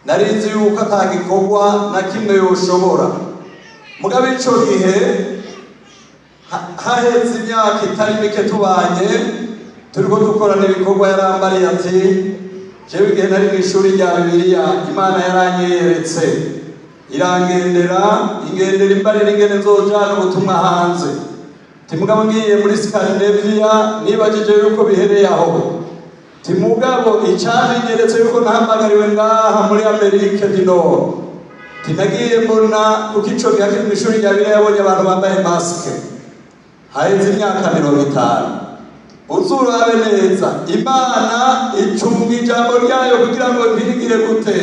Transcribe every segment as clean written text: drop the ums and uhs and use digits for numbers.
Nari nzi yuko atagikorwa na kimwe yoshobora. Mugabo ico gihe haheze imyaka itari mike tubanye, turiko dukorana ibikorwa, yarambariye ati: "Jewe igihe nari mw'ishuri rya Bibiliya, Imana yaranyeretse, irangendera, ingendera imbarira ingene nzojana ubutumwa hanze. Timugabo ngiye muri Scandinavia nibajije yuko bihereye aho. Timugabo icabinyeretse yuko nahamagariwe ngaha muri Amérique du Nord, tinagiye mbona, kuko ico gihe akiri mw'ishuri rya Bibiliya yabonye abantu bambaye masque." Haheze imyaka 50. Uzurabe neza, Imana icunga ijambo ryayo kugira ngo ntirigire gute,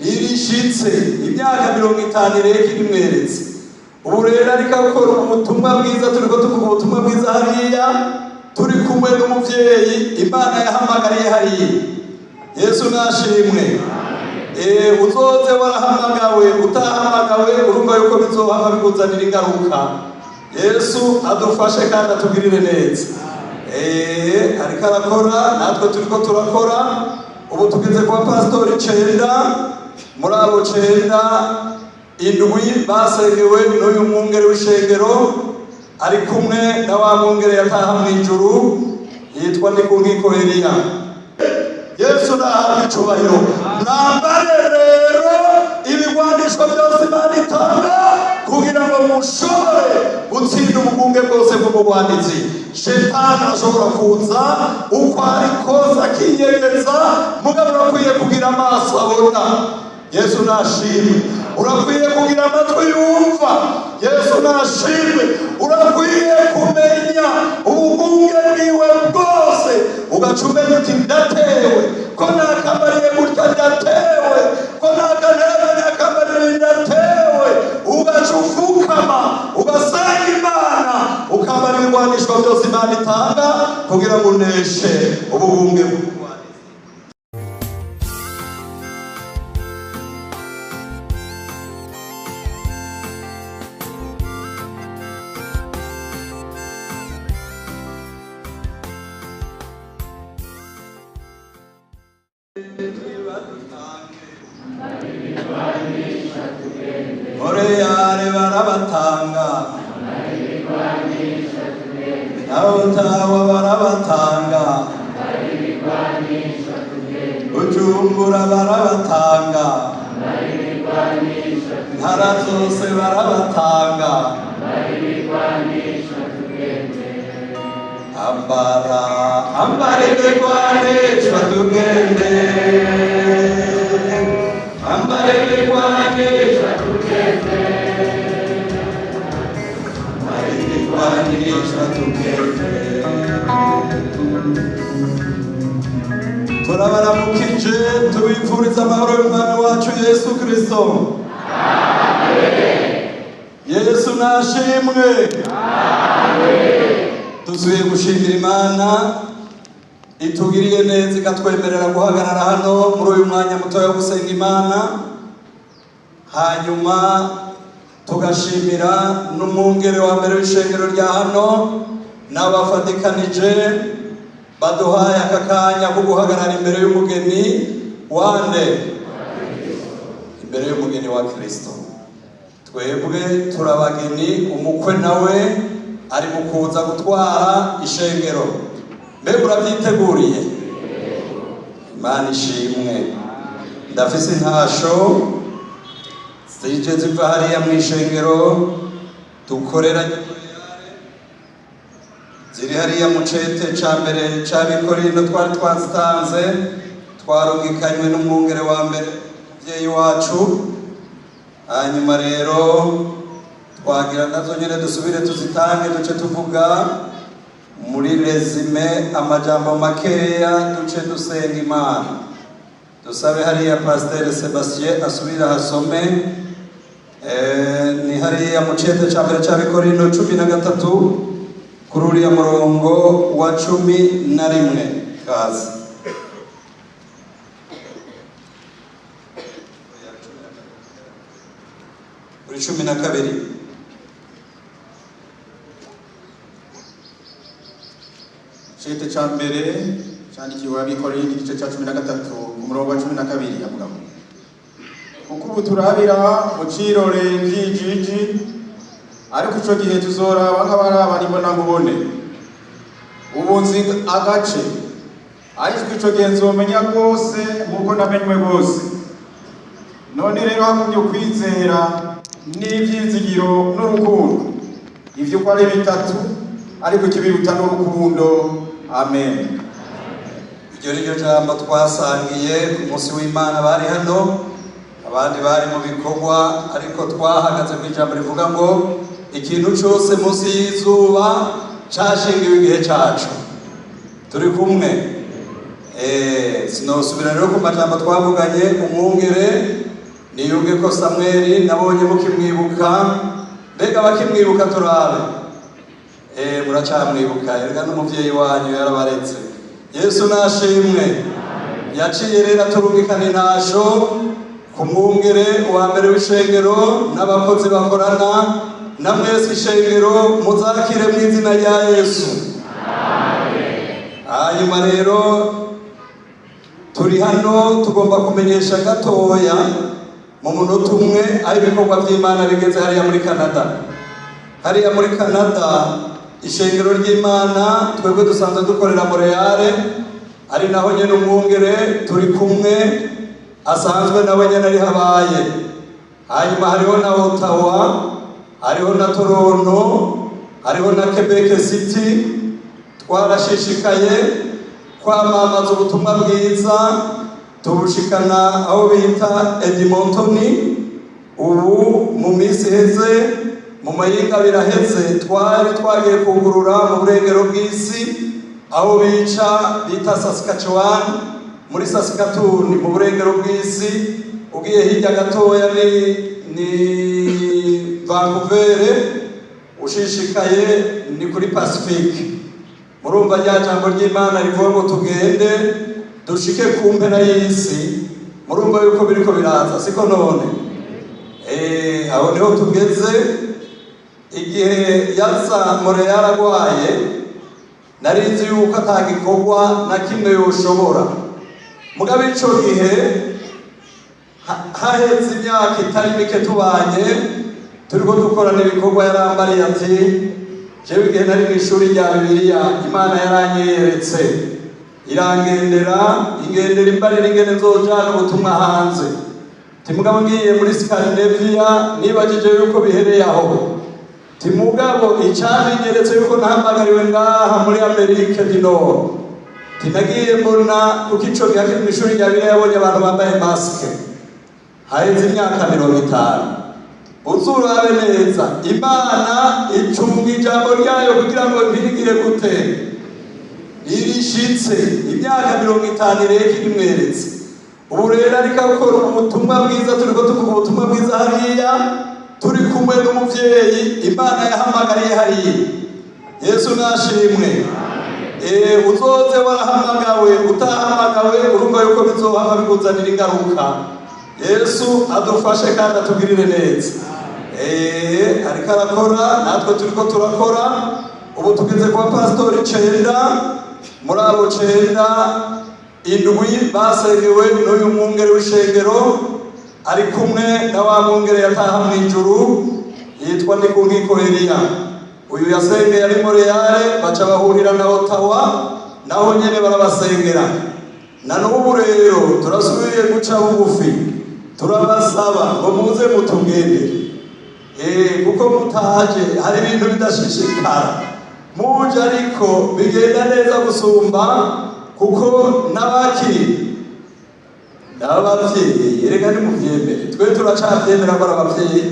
irishitse. Imyaka 50 ireka irimweretse. Ubu rero ariko akora ubutumwa bwiza, turiko tuvuga ubutumwa bwiza hariya, turi kumwe n'umuvyeyi Imana yahamagariye hariya. Yesu nashimwe. Uzoze warahamagawe, utahamagawe urumva yuko bizohama bikuzanira ingaruka. Yesu adufashe kandi atugirire neza. Ariko arakora, natwe turiko turakora. Ubu tugeze ku bapasitori 9. Muri abo 9, 7 basengewe n'uyu mwungere w'ishengero, ari kumwe na wa mwungere yataha mu ijuru yitwa Ndikunkiko Eliya. Yesu nahabwa icubahiro. Mwambare rero ibigwanisho byose Imana itanga kugira ngo mushobore gutsinda ubugunge bwose bw'umugwanizi. Shetani arashobora kuza uko ari kose akinyegeza, mugabo urakwiye kugira amaso abona. Yesu nashimwe. Urakwiye kugira amatwi yumva. Yesu nashimwe. Urakwiye kumenya ubugunge bwiwe bwose, ugaca umenya uti: "Ndatewe, ko nakambariye gutya, ndatewe, ko nakantereve nakambariye, ndatewe." Ugaca ufukama, ugasenga Imana, ukambara ibigwanishwa byose Imana itanga kugira ngo uneshe ubugunge bw'umugwanizi. Oreyare barabatanga, Ottawa barabatanga, Bujumbura barabatanga, ntara zose barabatanga. Ambara, ambara ibigwanishwa tugende, ambara ibigwanishwa tugende, ambara ibigwanishwa tugende. Turabaramukije, tubifuriza amahoro y'Umwami wacu Yesu Kristo. Yesu nashimwe. Dusubiye gushimira Imana itugiriye neza, ikatwemerera guhagarara hano muri uyu mwanya mutoya wo gusenga Imana. Hanyuma tugashimira n'umwungere wa mbere w'ishengero rya hano n'abafatikanije baduhaye aka kanya ko guhagarara imbere y'umugeni wande? Imbere y'umugeni wa Kristo. Twebwe turabageni, umukwe nawe ari mu kuza gutwara ishengero. Mbega urabyiteguriye? Imana ishimwe. Ndafise intasho zije ziva hariya mu ishengero dukorera, ziri hariya mu cete ca mbere c'Abikorino. Twari twazitanze, twarungikanywe n'umwungere wa mbere, umuvyeyi wacu. Hanyuma rero twagira nazo nyene dusubire tuzitange, duce tuvuga muri résumé amajambo makeya, duce dusenga Imana. Dusabe hariya Pasiteri Sebastien asubire ahasome. Ni hariya mu cete ca mbere c'Abikorino 13, kuri uriya murongo wa 11. Kazi. Kuri 12. Icete ca mbere candikiwe Abikorino, igice ca 13, ku Umurongo wa 12 avuga ngo: "Kuko ubu turabira mu cirore vy'ijiji, ariko ico gihe tuzoraba nk'abarabana imbonankubone. Ubu nzi agace, ariko ico gihe nzomenya rwose nk'uko namenywe rwose. None rero hagumye ukwizera n'ivyizigiro n'urukundo, ivyo uko ari bitatu, ariko ikibiruta n'urukundo. Amen." Iryo ni ryo jambo twasangiye ku munsi w'Imana. Bari hano, abandi bari mu bikorwa, ariko twahagaze ku ijambo rivuga ngo ikintu cyose munsi y'izuba cashingiwe igihe cacu. Turi kumwe. Sinosubira rero ku majambo twavuganye. Umwungere niyunge ko Samweli nabonye mukimwibuka. Mbega bakimwibuka? Turabe. Muracamwibuka? Erega n'umuvyeyi wanyu yarabaretse. Yesu nashimwe. Yaciye rero aturungikana intasho ku mwungere wa mbere w'ishengero n'abakozi bakorana na mwese. Ishengero, muzakire mu izina rya Yesu. Hanyuma rero turi hano, tugomba kumenyesha gatoya mu munota umwe aho ibikorwa by'Imana bigeze hariya muri Canada. Hariya muri Canada, ishengero ry'Imana twebwe dusanzwe dukorera Montreal, ari naho nyene umwungere turi kumwe asanzwe nawe nyene ari habaye. Hanyuma hariho na Ottawa, hariho na Toronto, hariho na Quebec City. Twarashishikaye kwamamaza ubutumwa bwiza, tubushikana aho bita Edmonton. Ubu mu minsi iheze, mu mayinga biraheze, twari twagiye kugurura mu burengero bw'isi aho bica bita Saskatchewan, muri Saskatoon, mu burengero bw'isi. Ugiye hirya gatoya ni Vancouver, ushishikaye ni kuri Pacifique. Murumva rya jambo ry'Imana rivuga ngo tugende dushike ku mpera y'isi, murumva yuko biriko biraza, siko? None aho niho tugeze. Igihe yaza Montreal aragwaye, nari nzi yuko atagikorwa na kimwe yoshobora. Mugabo ico gihe haheze imyaka itari mike tubanye, turiko dukorana ibikorwa, yarambariye ati: "Jewe igihe nari mu ishuri rya Bibiliya, Imana yaranyeretse, irangendera, ingendera imbarira ingene nzojana ubutumwa hanze. Timugabo ngiye muri Scandinavia, nibajije yuko bihereye aho. Timugabo icabinyeretse yuko nahamagariwe ngaha muri Amérique du Nord, tinagiye mbona, kuko ico gihe akiri mu ishuri rya Bibiliya yabonye abantu bambaye masque." Haheze imyaka 50. Uzurabe neza, Imana icunga ijambo ryayo kugira ngo ntirigire gute, ririshitse. Imyaka 50 ireka irimweretse. Ubu rero ariko akora ubutumwa bwiza, turiko tuvuga ubutumwa bwiza hariya, turi kumwe n'umuvyeyi Imana yahamagariye hariya. Yesu nashimwe. Uzoze warahamagawe, utahamagawe, urumva yuko bizohama bikuzanira ingaruka. Yesu adufashe kandi atugirire neza. Ariko arakora, natwe turiko turakora. Ubu tugeze kuba pasitori 9. Muri abo 9, 7 basengewe n'uyu mwungere w'ishengero, ari kumwe na wa mwungere yataha mu ijuru yitwa Ndikunkiko Eliya. Uyu yasengeye ari Montreal, baca bahurira na Ottawa, naho nyene barabasengera. Na n'ubu rero turasubiye guca bugufi, turabasaba ngo muze mutugendere, kuko mutaje hari ibintu bidashishikara. Muje ariko bigenda neza gusumba, kuko n'abakiri n'abavyeyi, erega nimuvyemere, twe turacavyemera ko ari abavyeyi.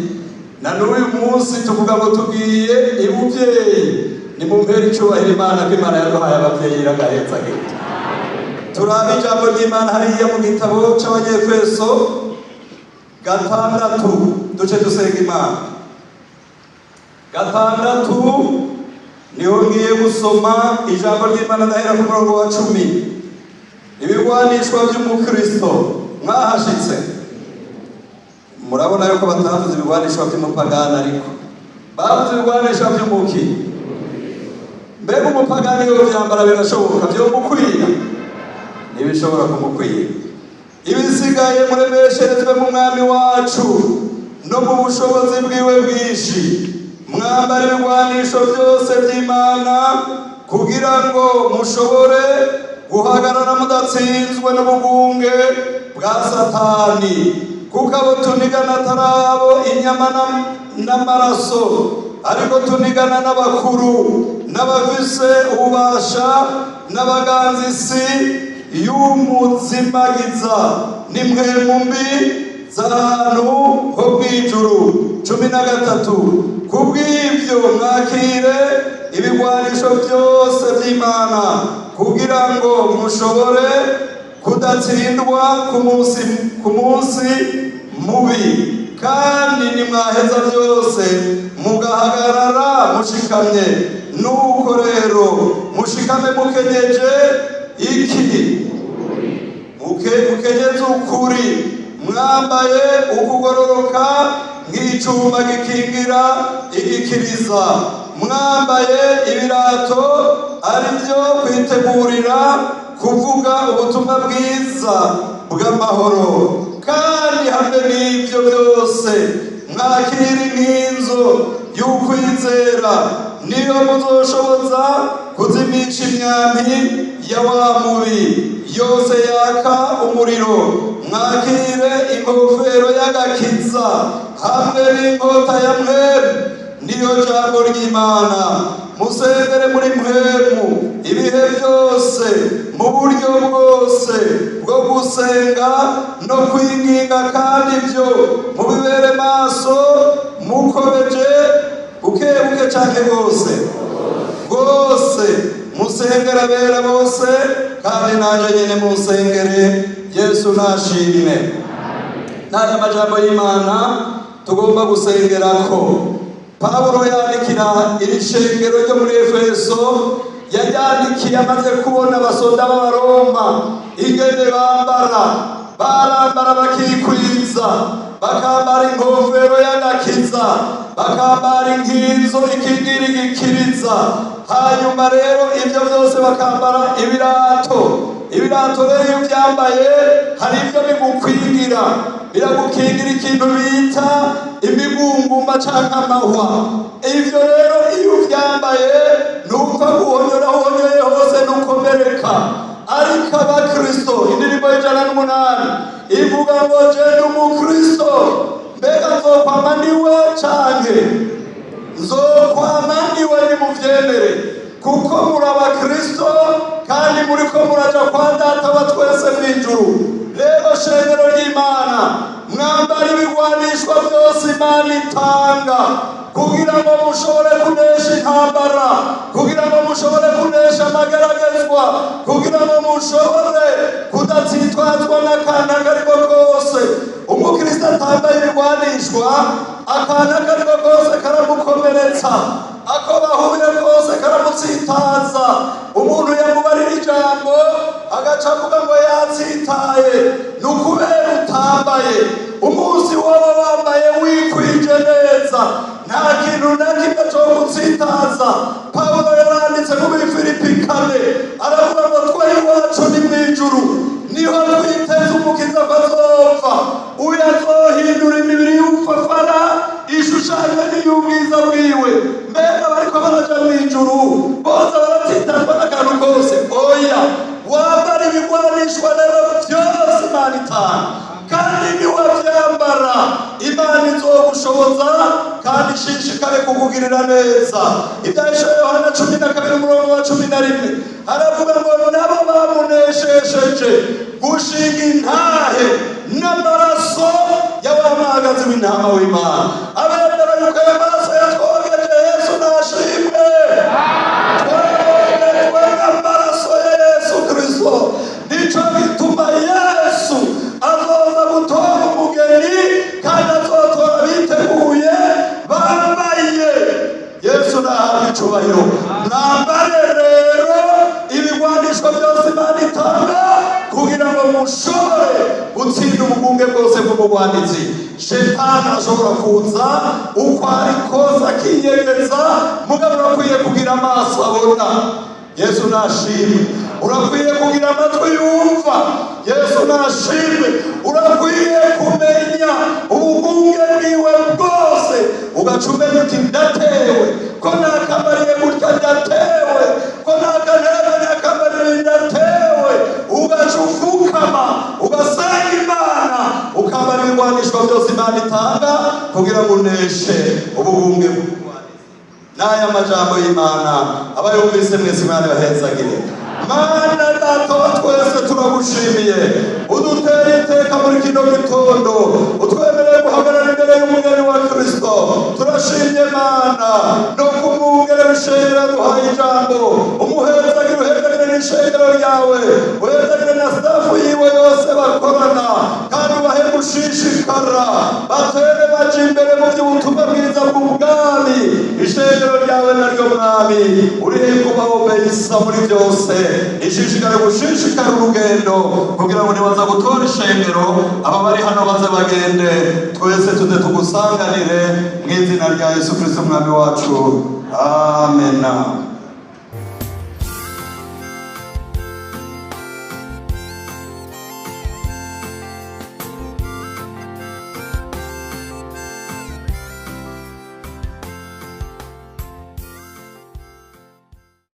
Na n'uyu munsi tuvuga ngo tugiye ibuvyeyi. Nimumpere icubahiro Imana ko Imana yaduhaye abavyeyi, iragaheza gito. Turabe ijambo ry'Imana hariya mu gitabo c'Abanyefeso 6, duce dusenga Imana. 6 niho ngiye gusoma ijambo ry'Imana, ndahera ku murongo wa 10. Ibigwanishwa by'umukristo. Mwahashitse? Murabona yuko batavuze ibigwanishwa by'umupagani, ariko bavuze ibigwanishwa by'umuki. Mbega umupagani yo vyambara birashoboka, vyomukwira? Ntibishobora kumukwira. Ibisigaye muremesherezwe mu Mwami wacu no mu bushobozi bwiwe bwinshi. Mwambara ibigwanisho byose by'Imana kugira ngo mushobore guhagarara mudatsinzwe n'ubugunge bwa Satani. Kuko abo tunigana atari abo inyama n'amaraso, ariko tunigana n'abakuru, n'abafise ububasha, n'abaganza isi y'umuzimagiza, n'impwemu mbi z'ahantu ho mw'ijuru. 13. Kubw'ibyo mwakire ibigwanisho byose by'Imana kugira ngo mushobore kudatsindwa ku munsi mubi, kandi nimwaheza byose mugahagarara mushikamye. Nuko rero mushikame mukenyeje iki? Mukenyeze ukuri, mwambaye ukugororoka nk'icuma gikingira igikiriza, mwambaye ibirato ari byo kwitegurira kuvuga ubutumwa bwiza bw'amahoro. Kandi hamwe n'ibyo byose mwakira inkinzo y'ukwizera, niyo muzoshoboza kuzimisha imyambi ya wa mubi yose yaka umuriro. Mwakire ingofero y'agakiza hamwe n'inkota ya Mpwemu, niyo jambo ry'Imana. Musengere muri Mpwemu ibihe byose mu buryo bwose bwo gusenga no kwinginga, kandi ibyo mubibere maso mukomeje buke buke canke bwose bwose. Musengera abera bose, kandi nanje nyene munsengere. Yesu nashimwe. N'aya majambo y'Imana tugomba gusengerako. Pawulo yandikira iri shengero ryo muri Efeso, yaryandikiye amaze kubona abasoda b'Abaroma ingene bambara. Barambara bakikwiza, bakambara inkofero y'agakiza, bakambara inkinzo ikingira igikiriza. Hanyuma rero ibyo byose bakambara ibirato. Ibirato rero iyo ubyambaye hari ibyo bigukwingira, biragukingira ikintu bita imigunguma canke amahwa. Ibyo rero iyo ubyambaye ntupfa guhonyora, uhonyoye hose ntukomereka. Ariko abakristo, indirimbo y'108 ivuga ngo: "Je ndi umukristo, mbega nzokwama ndiwe canke nzokwama ndiwe?" Nimuvyemere, kuko muri abakristo kandi muriko muraja kwa Data wa twese mw'ijuru. Rero shengero ry'Imana, mwambara ibigwanishwa byose Imana itanga kugira ngo mushobore kunesha intambara, kugira ngo mushobore kunesha amageragezwa, kugira ngo mushobore kudatsitwazwa n'akantu ako ariko kose. Umukristo atambaye ibigwanishwa, akantu ako ariko kose karamukomeretsa, ako bahuye kose karamutsitaza. Umuntu yamubarira ijambo agaca avuga ngo yatsitaye. Ni ukubera utambaye. Umunsi waba wambaye wikwije neza, nta kintu na kimwe cyo gutsitaza. Pawulo yaranditse mu Bifilipi 4, aravuga ngo: "Twe iwacu ni mu ijuru, niho twiteze umukiza ko azova, uyu azohindura imibiri y'ubupfapfara ishushanywe n'iy'ubwiza bwiwe." Mbega bariko baraja mu ijuru boza baratsitazwa n'akantu kose? Oya. Wambara ibigwanishwa rero byose Imana itanga, kandi niwabyambara Imana izogushoboza kandi ishishikare kukugirira neza. Ibyahishuwe Yohana 12 umurongo wa 11 haravuga ngo: "Nabo bamuneshesheje gushinga intahe n'amaraso ya wa mwagazi w'intama w'Imana." Abemera yuko ayo maraso yatwogeje, Yesu nashimwe. Twogejwe n'amaraso ya Yesu Kristo. Nico gituma Yesu azoza gutora umugeni, kandi azotora biteguye, bambaye. Yesu nahabwa icubahiro. Mwambare rero ibigwanishwa byose Imana itanga kugira ngo mushobore gutsinda ubugunge bwose bw'umugwanizi. Shetani arashobora kuza uko ari kose akiyegeza, mugabo urakwiye kugira amaso abona. Yesu nashimwe. Urakwiye kugira amatwi yumva. Yesu nashimwe. Urakwiye kumenya ubugunge bwiwe bwose, ugaca umenya uti: "Ndatewe ko nakamariye gutya, ndatewe ko nakantereza nakamariye, ndatewe." Ugaca ufukama, ugasenga Imana, ukambara ibigwanisho byose Imana itanga kugira ngo uneshe ubugunge bw'ubugwanizi. N'aya majambo y'Imana, abayumvise mwese, Imana ibahezagire. Mana Data wa twese, turagushimiye. Uduteye iteka muri kino gitondo, utwemereye guhagarara imbere y'umugeni wa Kristo. Turashimye Mana no kumwungere w'ishengero duhaye ijambo. Umuhezagire, uhezagire n'ishengero ryawe, uhezagire na staff yiwe yose bakorana, kandi ubahe gushishikara, batere baja imbere mu by'ubutumwa bwiza bw'ubwami. Ishengero ryawe naryo, Mwami, urihe kubaho muri byose, ishishikare gushishikara urugendo kugira ngo nibaza gutora ishengero, aba bari hano baze bagende, twese tuze tugusanganire mu izina rya Yesu Kristo Umwami wacu. Amena.